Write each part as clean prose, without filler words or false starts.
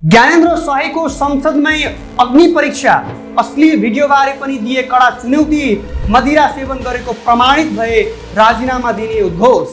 ज्ञानेन्द्र शाहीको संसदमै अग्नि परीक्षा, अश्लील भिडियोबारे पनि दिए कडा चुनौती, मदिरा सेवन गरेको प्रमाणित भए राजीनामा दिने उद्घोष।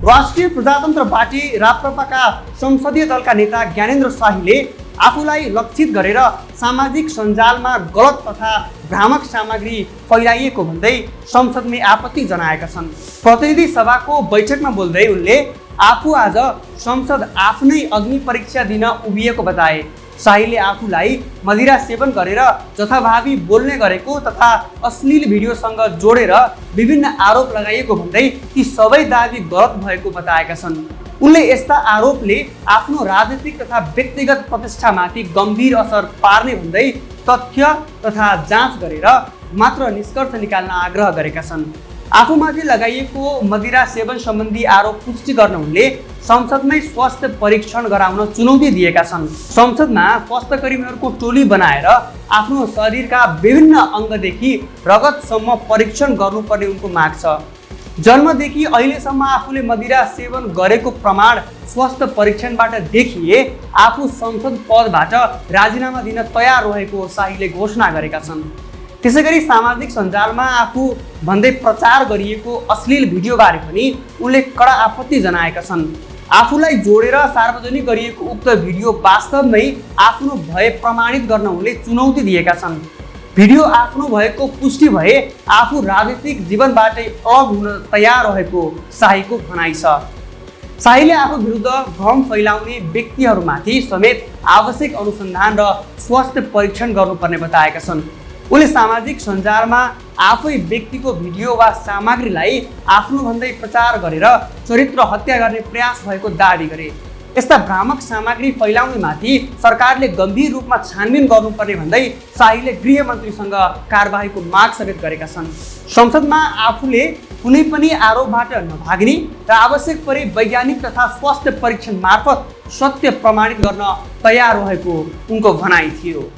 राष्ट्रिय प्रजातन्त्र पार्टी राप्रपाका संसदीय दलका नेता ज्ञानेन्द्र शाहीले आफूलाई लक्षित गरेर सामाजिक सञ्जालमा गलत तथा भ्रामक सामग्री फैलाइएको भन्दै संसदमै आपत्ति जनाएका छन्। प्रतिनिधि सभाको बैठकमा बोल्दै उनले आफू आज संसद आफ्नै अग्नि परीक्षा दिन उभिएको बताए। शाहीले आफूलाई मदिरा सेवन गरेर जथाभावी बोल्ने गरेको तथा अश्लील भिडियोसँग जोडेर विभिन्न आरोप लगाइएको भन्दै ती सबै दाबी गलत भएको बताएका छन्। उनले यस्ता आरोपले आफ्नो राजनीतिक तथा व्यक्तिगत प्रतिष्ठामाथि गम्भीर असर पार्ने भन्दै तथ्य तथा जाँच गरेर मात्र निष्कर्ष निकाल्न आग्रह गरेका छन्। आफूमाथि लगाइएको मदिरा सेवन सम्बन्धी आरोप पुष्टि गर्न उनले संसदमै स्वास्थ्य परीक्षण गराउन चुनौती दिएका छन्। संसदमा स्वास्थ्य कर्मीहरूको टोली बनाएर आफ्नो शरीरका विभिन्न अङ्गदेखि रगतसम्म परीक्षण गर्नुपर्ने उनको माग छ। जन्मदेखि अहिलेसम्म आफूले मदिरा सेवन गरेको प्रमाण स्वास्थ्य परीक्षणबाट देखिए आफू संसद पदबाट राजीनामा दिन तयार रहेको शाहीले घोषणा गरेका छन्। त्यसैगरी सामाजिक सञ्जालमा आफू भन्दै प्रचार गरिएको अश्लील भिडियोबारे पनि उनले कडा आपत्ति जनाएका छन्। आफूलाई जोडेर सार्वजनिक गरिएको उक्त भिडियो वास्तवमै आफ्नो भए प्रमाणित गर्न उनले चुनौती दिएका छन्। भिडियो आफ्नो भएको पुष्टि भए आफू राजनीतिक जीवनबाटै अलग हुन तयार रहेको शाहीको भनाइ छ। शाहीले आफू विरुद्ध भ्रम फैलाउने व्यक्तिहरूमाथि समेत आवश्यक अनुसन्धान र स्वास्थ्य परीक्षण गर्नुपर्ने बताएका छन्। उनले सामाजिक सञ्जालमा आफै व्यक्तिको भिडियो वा सामग्रीलाई आफ्नो भन्दै प्रचार गरेर चरित्र हत्या गर्ने प्रयास भएको दाबी गरे। यस्ता भ्रामक सामग्री फैलाउनेमाथि सरकारले गम्भीर रूपमा छानबिन गर्नुपर्ने भन्दै शाहीले गृहमन्त्रीसँग कारबाहीको माग समेत गरेका छन्। संसदमा आफूले कुनै पनि आरोपबाट नभाग्ने र आवश्यक परे वैज्ञानिक तथा स्वास्थ्य परीक्षण मार्फत सत्य प्रमाणित गर्न तयार रहेको उनको भनाइ थियो।